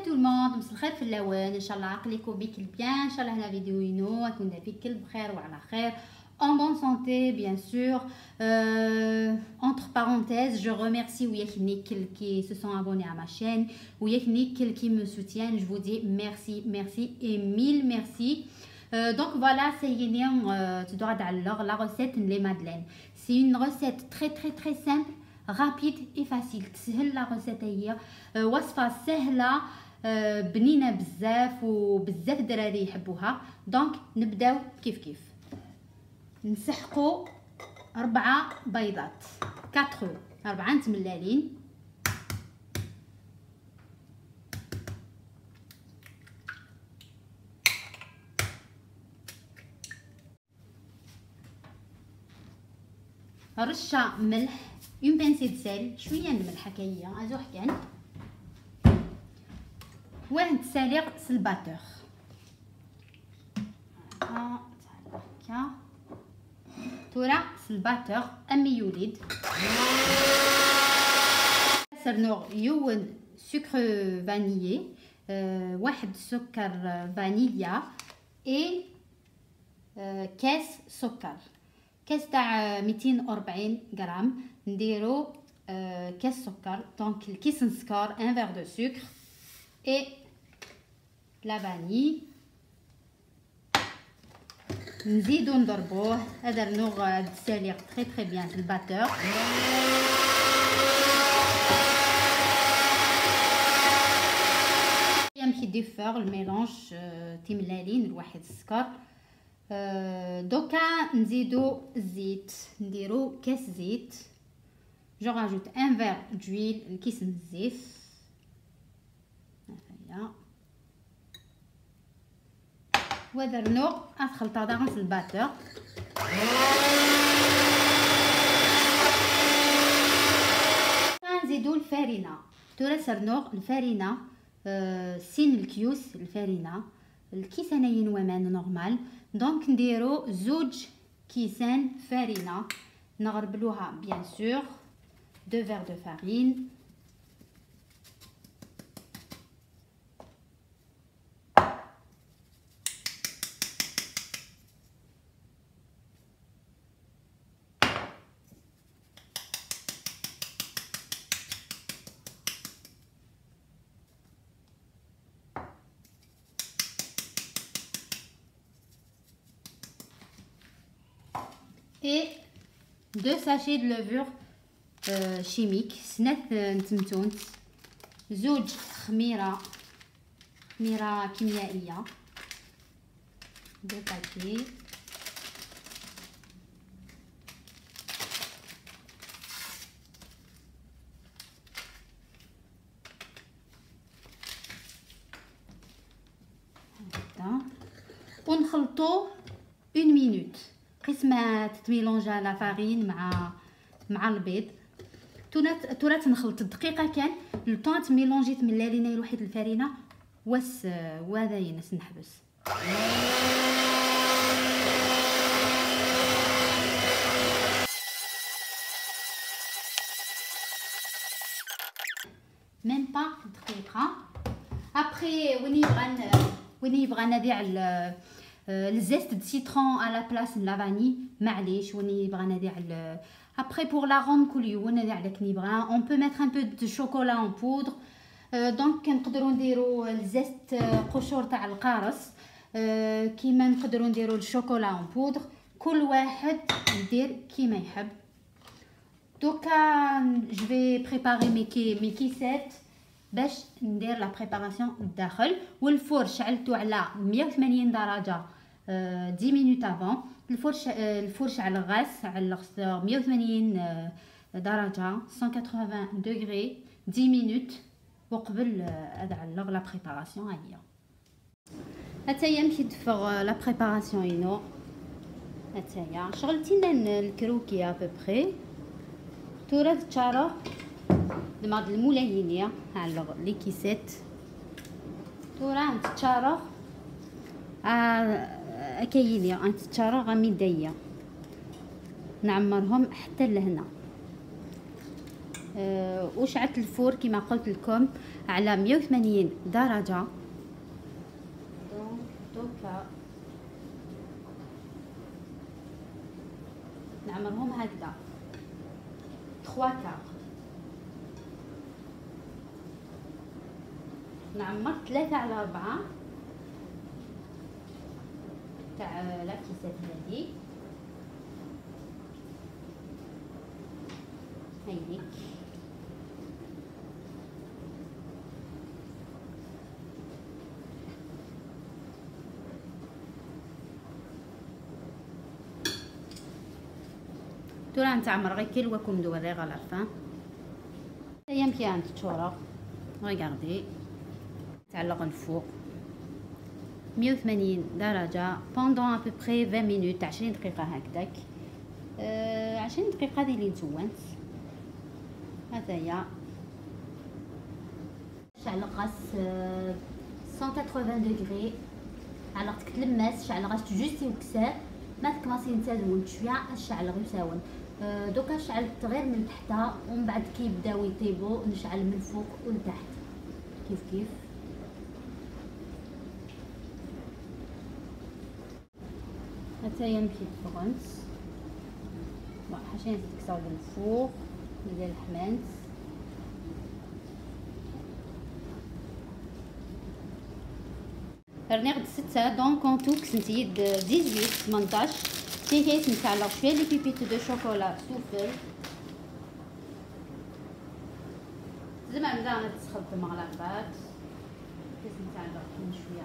tout le monde، مساء الخير في اللوان. ان شاء الله عقليكم بك bien، ان شاء الله la vidéo ينو تكون فيك بخير وعلى خير، en bonne santé bien sûr. Entre parenthèses, je remercie وياك نيكل qui se sont abonnés à ma chaîne، وياك نيكل qui me soutiennent. Je vous dis merci, merci et mille merci. Donc voilà, c'est tu dois la recette les madeleines. C'est une recette très très très simple, rapide et facile. تسهل la recette هي وصفة سهلة بنينة بزاف وبزاف الدراري يحبوها. donc نبداو كيف كيف. نسحقو 4 بيضات، 4 4 ملالين، رشه ملح، une pincée de sel، شوية الملح هكايا ازوح كان، واه تساليغ ال batteur هكا تورا ال batteur امي يوليد. سرنوغ يون sucre vanillé، واحد سكر فانيليا et كاس سكر، كاس تاع 240 غرام نديرو كاس سكر. donc الكيس سكر، un verre de sucre et la vanille. نزيدو نضربوه، هذا نوغ تساليغ très très bien في ال batteur. يمشي ديفور ال mélange تيملالين الواحد السكر. دوكا نزيدو الزيت، نديرو كاس زيت. je rajoute un verre d'huile، الكيس الزيت هيا، ودرنو ادخل طاغن في ال batteur. نزيدو الفارينه، تورا سرنوغ الفارينه سين الكيوس الفارينه، الكيس انايا ومان normal. donc نديرو 2 كيسان فارينه، نغربلوها bien sûr، 2 verres de farine. Et 2 sachets de levure chimique، سنات نتمتونت، 2 خميره كيميائية، 2 paquets. ونخلطو 1 minute قسم ما تتميلونجا la farine مع البيض. تورا تنخلط الدقيقة كان le temps تميلونجي تملالينا الوحيد الفارينه واس وهذا ينس نحبس. même pas دقيقة. après وين يبغى نبيع ال zeste de citron à la place la vanille، معليش وين يبغى نبيع. après pour l'arôme كل يوم نبيع لك نبغى. on peut mettre un peu de chocolat en poudre. donc نقدروا نديروا ال zeste قشور تاع القارص، كيما نقدروا نديروا ال chocolat en poudre. كل واحد يدير كيما يحب. دوكا je vais préparer mes caissettes باش ندير la préparation الداخل. وال four شعلته على 180 درجه 10 minutes avant. ال four شعل الغاز على 180 درجه 180 degrés 10 minutes وقبل ادعلق la préparation. هي حتى هي مشيت دفغ la préparation ينو. حتى هي شغلتينا ال croquis à peu près تورا تشارو دماغ الملايينيه على les caissettes. تورا نتشارو كاينيه نتشارو غامي دايه، نعمرهم حتى لهنا. وشعلت ال four كما قلت لكم على 180 درجه. donc دوكا نعمرهم هكذا 3 كار، نعمر 3 على 4 تاع la caissette هادي. هايليك تورا نتعمر غير كيل وكم دوري غا la fin. هي مكيان تشورا regardez تعلق الفوق 180 درجة pendant à peu près 20 minutes، 20 دقيقة هكذاك. 20 دقيقة ديال اللي نتوانت. هذايا شعل غاز 180 degrés، علقت كتلمس شعل غاز juste يوكسر ما تكماسي نتازون شوية الشعل غير يساون. دوكا شعلت غير من تحت ومن بعد كي يبداو يطيبوا نشعل من الفوق ولتحت كيف كيف. حتى هي مشيت فرنس حاشا تكسر الفوق ديال الحمانت. راني غد 6 donc en tout كسنتي 18 18 تيكيت نتعلق شوية les pépites de chocolat سوفل زعما نبدا نتسخدم مع la pâte كيس نتعلق شوية.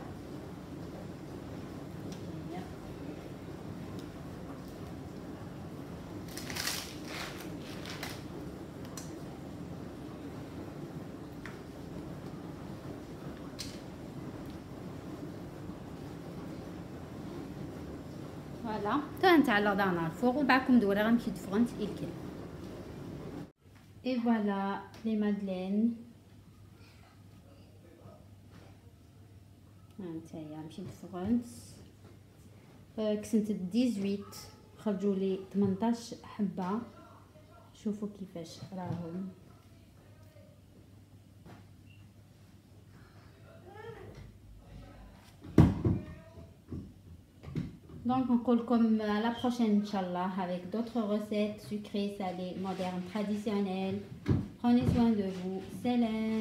voilà تا نتعلق دانا الفوق وبعكم دوري غنمشي تفغنت الكل. et voilà les madeleines هانتايا مشيت فرنت كسنت 18 خرجوا لي 18 حبه. شوفوا كيفاش راهم. Donc, on colle comme à la prochaine, Inch'Allah, avec d'autres recettes sucrées, salées, modernes, traditionnelles. Prenez soin de vous. Salam.